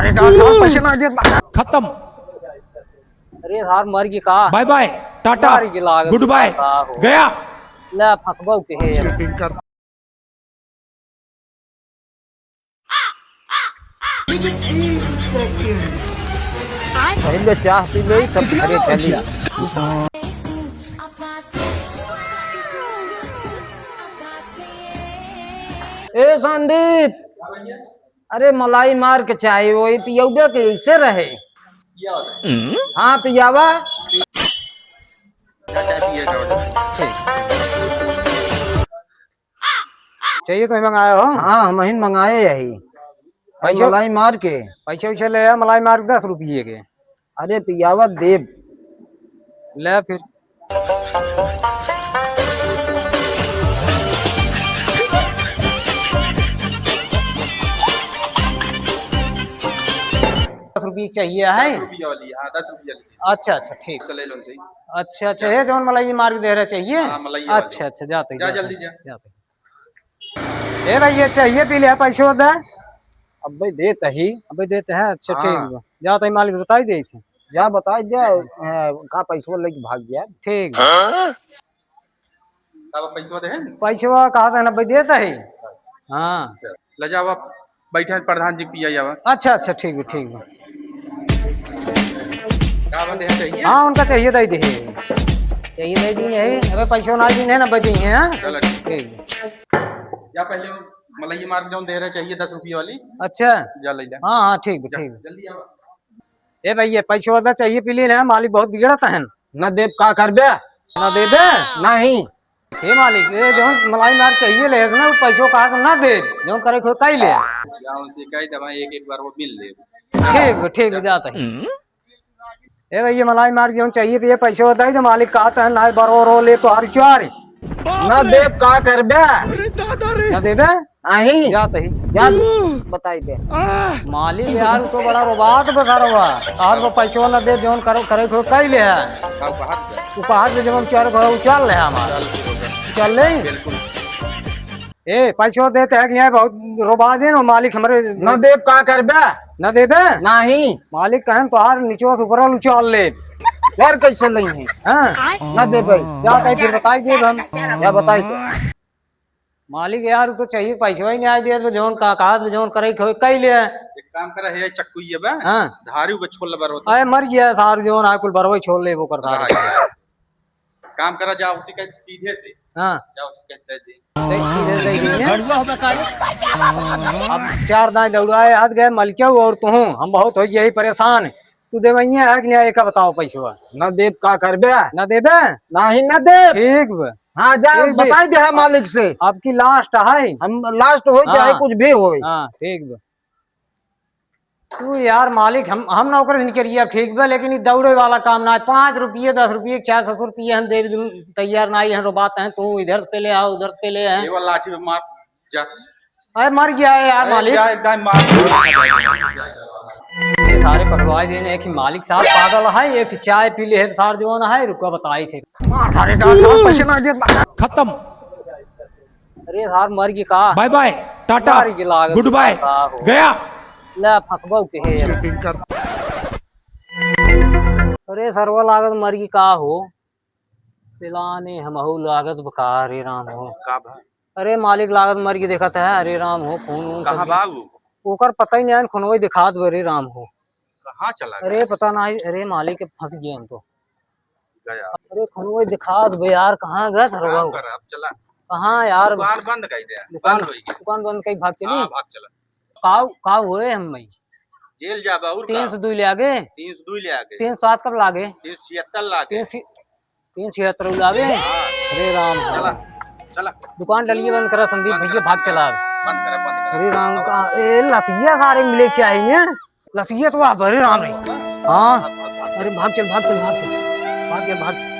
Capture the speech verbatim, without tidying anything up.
अरे साहब, पैसे ना दे। खत्म। अरे साहब, मर गई का? बाय बाय, टाटा, मर गई लागत गुड बाय, का हो? गया। ले फंसबो के है। पहले चाह पी ले, तब घरे चली। ए संदीप, अरे मलाई मार के चाही, वही पियौबे के ऐसे रहे। हाँ, पियावा। चाहिए तो मंगाए हो? हाँ, हम ही मंगाए यही। पैसा मलाई मार के। पैसा वैसा ले आ, मलाई मार के दस रुपये के। अरे पियावा देब। ले फिर। दस रुपये चाहिए है? दस रुपये वाली, हाँ, दस रुपये वाली। अच्छा, अच्छा, ठीक। चले लो सही। अच्छा, अच्छा, जा। ये जौन मलाई मार के दे रहे चाहिए? हाँ, मलाई वाली। अच्छा, अच्छा, जाते ही, जा, जाते जल्दी ही, जा। जाते ही। ए भाई, ये चाहिए पी ले, पैसे दे। अबे देत ही। अबे देत है, अच्छा, हाँ। ठीक बा। जा तई मालिक बताई दे थे। जा बताई दे, अ, का पैसवा लेके भाग गया। ठीक बा। हाँ? अब पैसवा दे हैं? पैसवा कहा था ना, अबे देत ही। हाँ। ले जाओ आप, बैठे हैं प्रधान जी, पिया जावा। अच्छा, अच्छा, ठीक बा, ठीक बा। का बात है, चाहिए? हाँ, उनका चाहिए, दे दे। चाहिए, दे दी है। अबे पैसवा ना दी है ना, बचे हैं, हाँ? चलो, ठीक। ठीक बा। जा पहले वो मलाई मार जौन दे रहे चाहिए दस रुपये वाली। अच्छा। जा ले जा। हाँ, हाँ, ठीक बा, जा, ठीक बा। जल्दी आओ। ए भैया, पैसवा दा चाहिए पी ली ना, मालिक बहुत बिगड़त है। ना देब का करबे? ना देबे? नहीं। हे मालिक, ए जौन मलाई मार चाहिए ले ना, वो पैसवा कहा के ना दे, जौन करे खोए काई ले। या उनसे कही दबा एक एक बार वो मिल ले। ठीक बा, ठीक बा, जाता है। ए भैया, मलाई मार जौन चाहिए पिए, पैसे बताई तो मालिक कहत है, "ना बरो रो ले तोहार चार।" ना देब का करबे? ना देबे? नहीं। जात ही। जा बताई दे। मालिक यार, तो बड़ा रोबात बता रहा। आज वो पैसवा ना दे, जौन करो, करे को कई ले है। का उपहार दे? उपहार दे, जौन चार घर उचाल ले हमार। चल, ठीक हो गया। चल ले। बिल्कुल। ए, पैसो देते है कि नहीं? बहुत रोबा दे ना मालिक हमरे। ना देब का करबे? ना देबे? नहीं। मालिक कहन तोहार निचवा से ऊपर उछाल ले। यार कैसे नहीं है? हाँ। ना देबे। क्या कही फिर बताई देब हम। क्या बताई तो? मालिक यार, उ तो चाहिए पैसवा ही नहीं आए दे, तो जौन का कहा, तो जौन करे खोए कई ले। एक काम करे, हे चक्कू ये बा। हाँ। धारी ऊपर छोड़ ले बरवा तो। अरे मर गया सार, जौन आ कुल बरवा छोड़ ले वो कर धारी। हाँ। काम करा, जाओ उसी का सीधे से। हाँ। जाओ उसी का दे दे। दे, सीधे दे दे। गड़ुआ होगा का रे? अब चार दाई लौड़ाए हाथ गए मलक्यो और तू, हम बहुत हो गए परेशान। तू देवइया है कि नहीं, एका बताओ पैसवा। ना देब का करबे? ना देबे? नहीं ना देब। ठीक बा। हाँ, जा ठीक बा। बताई दे है मालिक से। अब की last है। हम last हो चाहे हाँ। कुछ भी होए। हाँ, ठीक बा। तू यार मालिक, हम, हम नौकर नहीं करिए, अब ठीक बा, लेकिन ये दौड़े वाला काम ना है। पाँच रुपये, दस रुपये, चार सौ रुपये हम देवे तैयार ना है, हम रोबात हैं, तू इधर से ले आओ, उधर से ले आओ। ये वाला लाठी में मार, जा। अरे मर गया है यार अरे मालिक। जा, एकदम मार। ये सारे पकड़वाए देने, एक ही मालिक साहब पागल है, एक चाय पी ले है सार जवान है, रुका बताई थे। मार सारे का सार पैसे ना दे। खत्म। अरे सार मर गई का? बाय बाय, टाटा, मर गई लागत गुड बाय, का हो? गया। ले फंसबो के है। चीटिंग कर। अरे सरवा लागत मर गई का हो? पिलाने हमहू लागत बा का, हरे राम हो। का बा? अरे मालिक लागत मर गई देखत है, हरे राम हो, खून वून कहाँ सब बा उ? ओकर पता ही नहीं आन, खूनवा ही दिखात बा, हरे राम हो। कहाँ चला अरे गया? पता नहीं, अरे मालिक फंस गए हम तो। गया। अरे खूनवा ही दिखात बा यार, कहाँ गया सरवा काम हो? कर, अब चला। कहाँ यार? दुकान बंद कर दे, दुकान, बंद होई गया। दुकान बंद कई भाग चली? हाँ, भाग चला। काऊ, काऊ होए हम भाई। जेल जाबा और तीन का? सौ दुई ले आगे। तीन सौ दुई ले आगे। तीन सौ सात कब लागे? तीन सौ छिहत्तर लागे। तीन सौ, तीन सौ छिहत्तर लागे। हाँ। अरे राम। चला, चला। दुकान डलिए बंद करा संदीप बंद भैया, करा, भाग चला। बंद करा, बंद करा। अरे राम का, ए, लसिया सारे मिले चाहिए। लसिया तो आप, अरे राम रे। हाँ। भाग, भाग, भाग। अरे भाग चल, भाग चल, भाग चल। भाग चल, भाग।